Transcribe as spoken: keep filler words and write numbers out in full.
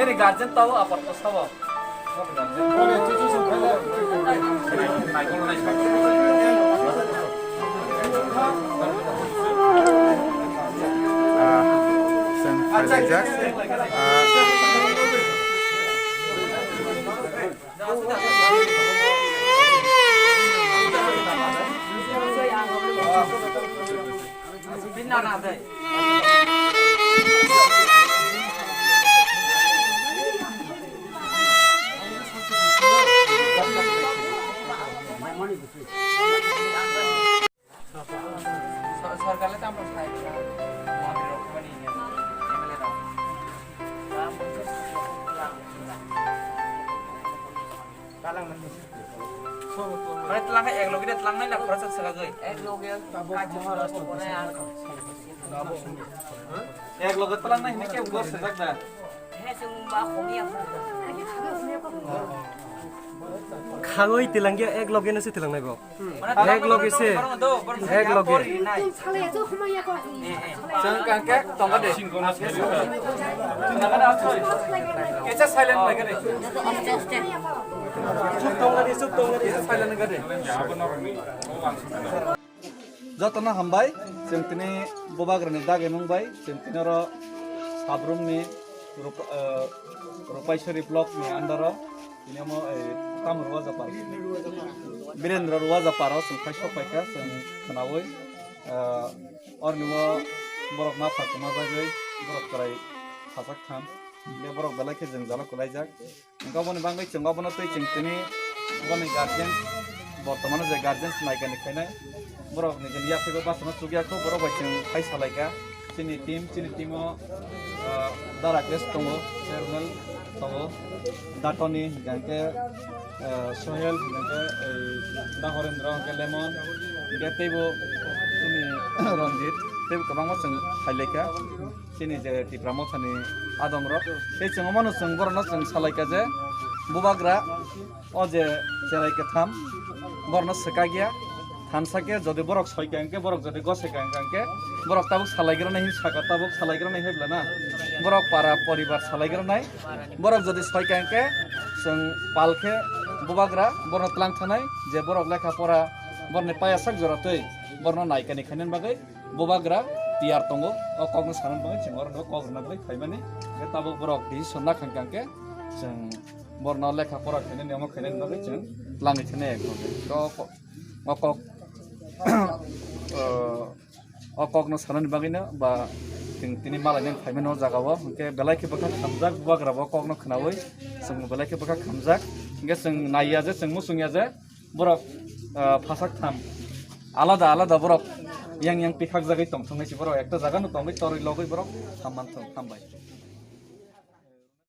Guardian tao apor ko sabo. Ah, sen phaijak. Ah. Sorkar le tamo sai, mantri rok mani ne, M L A rok. Mane tlang hai ek loge de tlang nai na khoroksa swkagwi. Ek loge kaisa khoroksa bo nai ang. Ek loge tlang nai hwnwi khe bo swkak da. He chwng ba khomiya. Khangwi tilangya ek loge no se tilangnai bo. Ek loge se. Ek loge. Chwng kangke tongo de. Kaisa silent bai gani. Chuk tongo de, chuk tongo de. Kaisa silent gani. Jotono hambai, chwng tini bubagrani dagi nungbai, chwng tini oro Sabrum ni Rupa-, eh, Rupaisori block ni under o. Tini omo, eh, tamo Ruwajapar. Birendra Ruwajapar o chwng phai sok phaikha, chwng khwnaui, eh, orni o borok ma pha kwma jagwi borok chwrai phasak tham. Hwnkhe borok belai khe jwngjalo kwlaijak. Hwnkhe oboni bagwi chwng obono twi chwng tini boni guardian bortomano je guardian naikani khainai. Borok nijini yaphego bachano chukya kho, borok bai chwng hai salaikha. Chini team, chini team o, ah, Dara Kesh tongo, Chairman tongo, Datoni, hingkhe, ah, Sohel, hingkhe, ei, Da Horendra, hingkhe Lemon, hingkhe teibo chini Ranjit, teibo kwbangma chwng khailaikha. Chini je Tipra Mothani adongrok, tei chwng omono chwng borokno chwng salaikha je bubagra, o je cherai kwtham, borokno swkakya, thansa khe jodi borok soika hwnkhe, borok jodi gosaika hwnkha hwnkhe, borok tabuk salaigrana hin saka, tabuk salaigrana hin bwlana, borok para poribar salaigranai, borok jodi soika hwnkhe, chwng pal khe bubagra borokno tlang thanai, je borok lekha pora borokni paya sak jora twi borokno naikani khainani bagwi bubagra tiyar tongo, o kokno sanani bagwi chwng oro kok rwna bagwi phaimani, hwnkhe tabuk borok decision nakha hwnkha hwnkhe chwng borokno lekha pora khainani, omo khainani bagwi chwng twlangwi thangna. To o kok, o kokno sanani bagwino ba chwng tini malainani phaimani o jagao, hwnkhe belai khe bwkha khamjak bubagra bo kokno khwnaui, chwng belai khe bwkha khamjak, hwnkhe chwng naiya je, chwng muchungya je, borok, ah, phasak tham alada alada borok yang yang pikhak jagwi tongthok nai se, borok ekta jaga no tongwi torwi logwi borok tham manthok, hambai.